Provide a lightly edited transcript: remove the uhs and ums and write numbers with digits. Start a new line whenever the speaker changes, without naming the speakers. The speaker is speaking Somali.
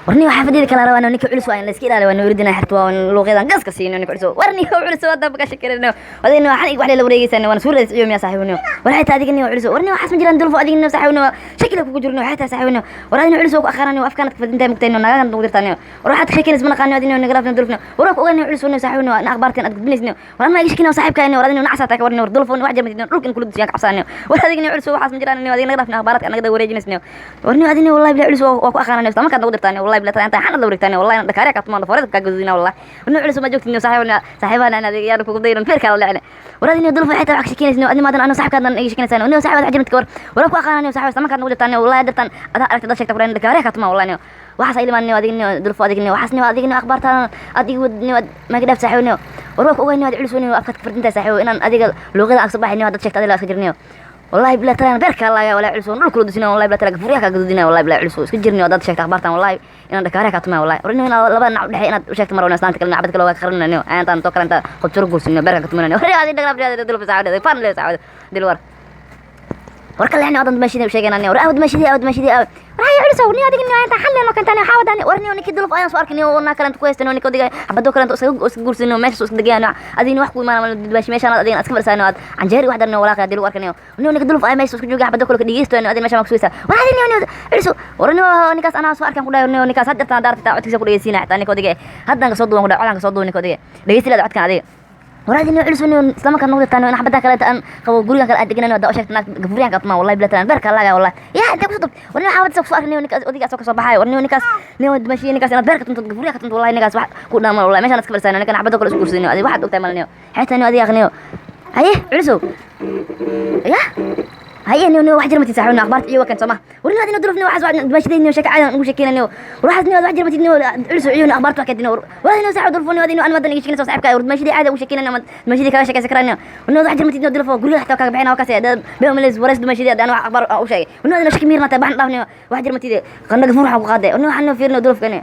Warniyo xaafadeeda kala rabaa, ninka culus waa in la iska ilaaliyo. Waa nuuridina xirto, waa luuqyadan gaska siino ninka culus. Warniyo culus waa daba ka shakirinno adina waxaan wax la wareegaysan waan suurada iyo miya saaxiibno. War xitaa adiga niyo culus, warniyo waxaas ma jiraan. Dulfo adiga niyo saaxiibno shakila kugu jirno xitaa saaxiibno. War adina culus ku aqaanano afkaanad ka fadintaa mugtayno nagagan ugu dirtaano. War waxaad ka sheekeynaysa ma naqaano adina naga dhaafno dulfno. War ku ogaano culus niyo saaxiibno na akhbaarteen aad gudbinaysno. War anma iga shakina saaxiibka niyo. War adina nacsa taa ka warniyo. War dulfo wax jarmadino dhulkan kula dusiyaan ka cabsaano. War adiga niyo culus waxaas ma jiraan niyo, adiga naga dhaafno akhbaaraadka naga wareejinaysno. War niyo adina wallahi bila culus waa ku aqaanano isla markaad nagu dirtaano. Wallahi bila inta xanad la wareegtaano, wallahi dhakaariya ka tumaan foreed ka gudina wallahi. War niyo culus ma joogtin saaxiibana saaxiibana adiga yaan kugu dayran feerka la leecne. War adina dulfo xitaa wax ka sheekeynayso adina maadan anoo saaxiibkaadan iga sheekeynaysan. Niyo saaxiibada wax jarmid ka war. War ku aqaanano saaxiib isla markaad nagu dirtaano wallahi dirtan adaa aragta dad sheegta kuran dhakaariya ka tumaan wallahi. Niyo waxaas ay limaan niyo adiga niyo dulfo adiga niyo waxaas niyo adiga niyo akhbaartaan adiga wad niyo ma ka dhaaf saaxiib niyo. War waa ku ogayn niyo ad culus niyo afkaad ka fardintaa saaxiib inaan adiga luuqyada ag soo baxay niyo dad sheegta adiga iska jirniyo. Wallahi bila talaan beerka laga wala culus dhul kula dusina wallahi bila talaan gafuriya ka gududina wallahi bila culus iska jirniyo dad sheegta akhbaartan wallahi inaan dhakaariya ka tumaa wallahi. War inaan laba dhinac u dhexeey inaad u sheegto mar wala islaanta kale nacbad kale waa ka qarinayo intaan to kale inta qobturo guursino beerka ka tumanayno. War adiga dhagla dulfo saaxiib fan le saaxiib dil war war kale waxna wadan meeshii sheeganaa. War awd meeshii awd meeshii awd. War hay culus ni adiga ni inta xalin oo kantaan waxa wadaan. War ni ninki dulf ayaan soo arkay oo na kale ku haystaan ninka adiga xabado kale iska guursino meesha iska degayaan adiga wax ku imaan meesha adiga iska fadhiisano aad canjeeri wax darno walaaqa adiga arkanayo ni ninka dulf ay meesha isku jooga xabado kale ka dhigeysto adiga meesha ma ku sugaysa. War adiga ni culus war ni ninkaas anaa soo arkan ku dhayo ni ninkaas hadda tan daarta codkiisa ku dhageysiina xitaa ninka adiga haddan ka soo duwan ku dhayo codkan ka soo duwan ninka adiga dhageysilaad codkan adiga. War adiga culus ni isla markaan noqdo tan in xabada kale aan qabo gurigan kale aan deganano da u sheegtay naag gafuriyan ka tumaa wallahi bila tan beerka laga wallahi yaa inta ku soo war ni xabada soo arkay ninkaas odiga soo ka soo baxay. War ni ninkaas ni mashi ninkaas inaad beerka tunto gafuriyan ka tunto wallahi ninkaas wax ku dhama wallahi meeshaan iska fadhiisano ninkan xabada kale isku guursadino adiga waxaad ogtahay malniyo xitaa ni adiga aqniyo haye culusow ya haye ni wax jirmatid saaxiibno akhbaarta iyo wakan soma. War ni adina durufni waxaas wax maashidayni sheeka caadan ugu sheekeynayno. War waxaas ni wax jirmatid ni culus iyo akhbaarta wax kadino. War adina saaxiib durufni adina an madan iga sheekeynayso saaxiibka. War maashidii caada ugu sheekeynayno maashidii kaga sheekaysan karayno. War ni wax jirmatid ni durufo guriga xataa kaga bixina wakaas bee malis wareys maashidii aan wax akhbaar u sheegay. War ni adina shaki miirna tahay baxan dhaafni wax jirmatid qanaga fur waxa ku qaaday. War ni waxaan fiirno durufkani.